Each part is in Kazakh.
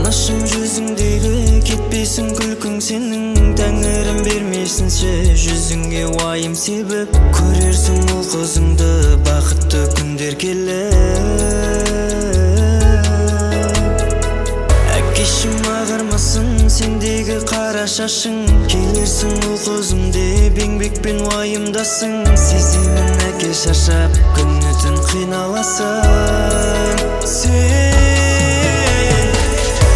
Анашым жүзіңдегі кетпесін күлкің сенің. Тәңірім бермесінші жүзіңе уайым себіп. Көрерсің ұл қызыңды бақытты күндер келіп. Әкешім ағармасын сендегі қара шашың. Келерсің ұл қызым деп еңбекпен уайымдасың. Сеземін әке шаршап күні түн қиналасың сен.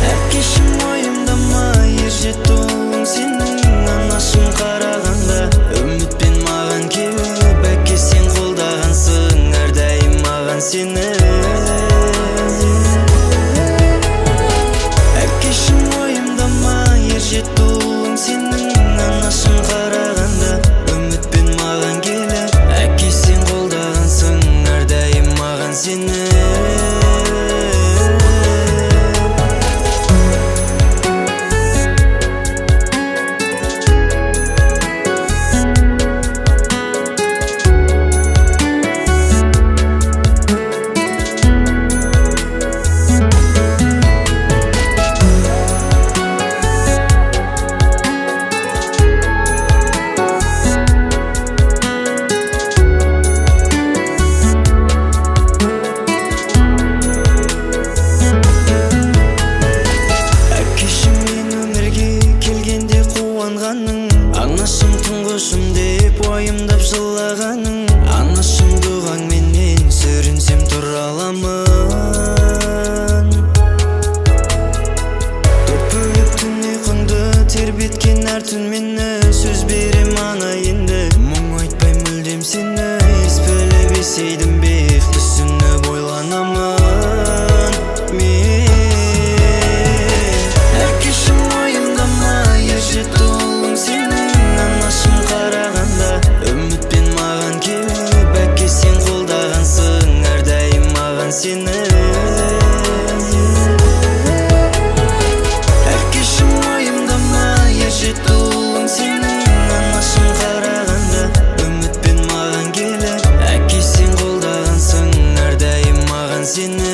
Әкешім уайымдама, ержетті ұлың сенің. Анашым қарағанда үмітпен маған келіп. Әке сен қолдағансың әрдайым маған сені. Әкешім уайымдама, ержетті ұлың сенің. Анашым қарағанда үмітпен маған келіп. Әке сен қолдағансың әрдайым маған сені. Анашым тұңғышым деп уайымдап жылағаның. Анашым дұғаңменен сүрінсем тұра аламын. Төрт бөліп түн ұйқыңды тербеткен әр түн мені. Сөз берем ана енді мұң айтпай мүлдем сені. Ес біліп есейдім бе, түсініп ойланамын мен. Әкешім уайымдама, ержетті ұлың сенің. Анашым қарағанда үмітпен маған келіп. Әке сен қолдағансың әрдайым маған сені. Әкешім уайымдама, ержетті ұлың сенің. Анашым қарағанда үмітпен маған келіп. Әке сен қолдағансың әрдайым маған сені.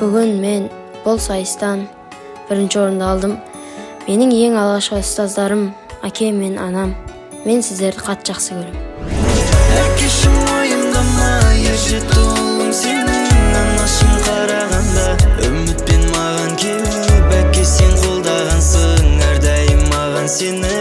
Бүгін мен бұл сайыстан бірінші орынды алдым. Менің ең алғашқы ұстаздарым әкем мен анам. Мен сіздерді қатты жақсы көремін. Әкешім уайымдама, ержетті ұлың сенің. Анашым қарағанда үмітпен маған келіп. Әке сен қолдағансың әрдайым маған сені.